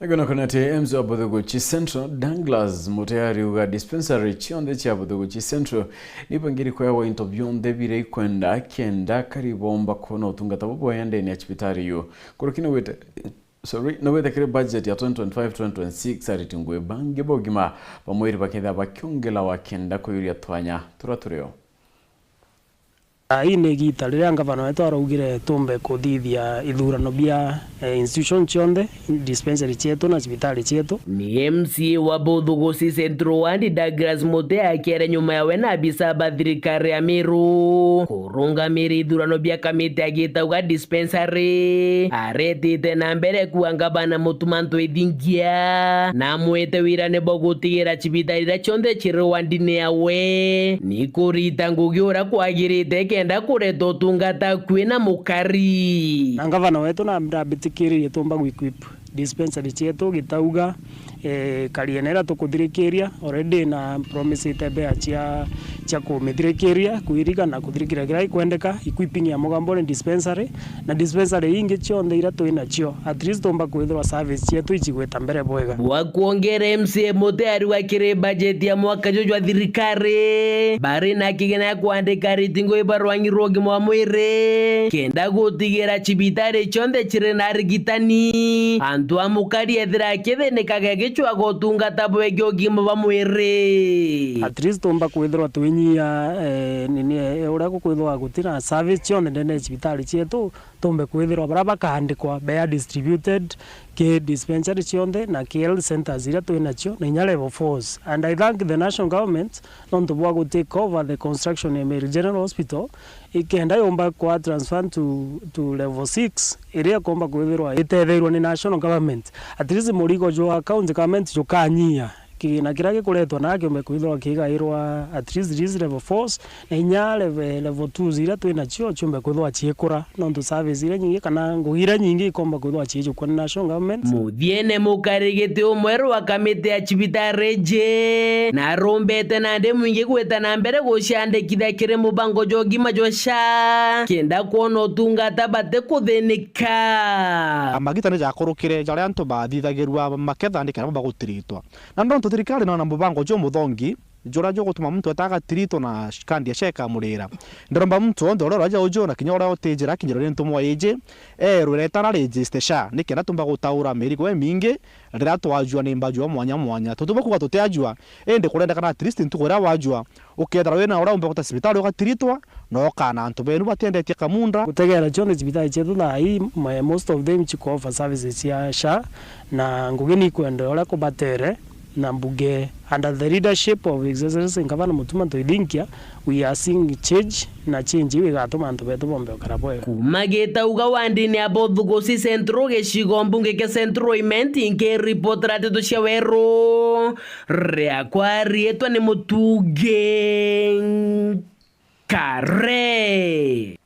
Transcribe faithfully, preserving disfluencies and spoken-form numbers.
Nigwona kwona ati M C A wa Buthuguchi Central, Douglas Mutea, ariuga dispensary cionthe cia Buthuguchi Central nibangiri kwewa into bionthe biria ikwenda kenda akari bomba kwona utungata bubwega ndene ya cibitari yu. Kuruki ni wite, sorry, ni wite kiri budget ya twenty twenty-five twenty twenty-six, ariti ngugi bangi ba ugima ba mwiri bakethira bakiongelawa kenda kuyuria twanya turia turio. Ii ni igiita riria ngavana wetu araugire tumbe kuthithia ithurano bia, eh, institution cionthe, dispensary cietu na cibitari cietu. Ni M C A wa Buthuguchi Central Ward, Douglas Mutea, akiaria nyuma yawe na abisa ba thirikari ya Meru kurungamira ithurano bia kamiti ya Gitauga dispensary, aretite na mbere kuuga ngavana Mutuma M'Ethingia na amwite wirane bwa gutigira cibitari iria cionthe ciri wandine yawe ni kurita ngugi uria kwagirite kenda kureta utungata akui na mukari. Na ngavana wetu na ndabitikiririe tumba gu equip dispensary cietu Gitauga, eh, kariene iria tukuthirikiria, already na promisite mbea cia, cia kumithirikiria, kuiriga na kuthirikiria kiria gikwendeka, equipping ya Mugamboni dispensary, na dispensary ingi cionthe iria twi nacio, at least tumba kwithirwa service cietu icigwita mbere bwega. Bwa kwongera, M C A Mutea ariuga kiri bajeti ya mwaka juju jwa thirikari, bari na kigina ya kwandika ariti ngugi ba rwangi rwa ugima wa mwiri, kenda gutigira cibitari cionthe ciri na arigitani. Antu a mukari ethira akithinikaga agicwaga utungata bwegi ugima bwa mwiri. At least tumba kwithirwa twinyia, eh, nini, eh, uria gukwithirwa gutina service cionthe ndene ya cibitari cietu, tumbe kwithirwa baria bakaandikwa bea distributed ki dispensary cionthe na ki health centers iria twi nacio, na inya level fours. And I thank the national government nontu bwa gu take over the construction ya Meru General Hospital, ikenda yomba kwa transfer to, to level six, iria ikomba kwithirwa itetheirwa ni national government. At least murigo jwa county government jukanyia. Kigina kiria gikuretwa na kiumbe kwithirwa kigairwa at least these level fours, na inya level, level twos iria twi nacio ciumbe kwithirwa ciikura, nontu service iria nyingi kana ngugi iria nyingi ikomba kwithirwa ciijukua ni national government. Muthiene, mukarigiti umwe rwa kamiti ya cibitari iji na arumbete nandi mwingi gwita na mbere guciandikithia kiri mubango jwa ugima jwa SHA, kenda kwona utungata batikuthinika. Amagita ni jakurukire jaria antu bathithagirua maketha ni kenda bagutiritwa. Na nontu thirikari nona mubango jumuthongi, juria jugutuma muntu eta agatiritwa na kandi ya SHA ikamurira. Ndiromba muntu wonthe uria uraja uju na kinya uria utijira akinyirwa ni ntumwa iji, erwe reta na register SHA, ni kenda tumba gutaura mirigo imingi riria twajua ni mbajua mwanya mwanya. Tutiumba kuuga tutiajua, indi kurendekana at least ntuku iria wajua, ukethirwa wina uria umba guta cibitari ugatiritwa, na ukana antu benu batiendetie kamunda. Gutegera cionthe cibitari cietu thaa ii, m-, most of them ciko offer services cia SHA, na ngugi ni ikwenda uria kubatere na mbuge. Under the leadership of His Excellency Ngavana Mutuma M'Ethingia, we are seeing change, na change iu igatuma antu betu bombe gukara bwega. Kuma Gitauga wandini ya Buthuguchi Central, gicigo mbunge kia Central Imenti, nkiripotera ndeto cia weru, riakwa riitwa ni Mutungi Kare.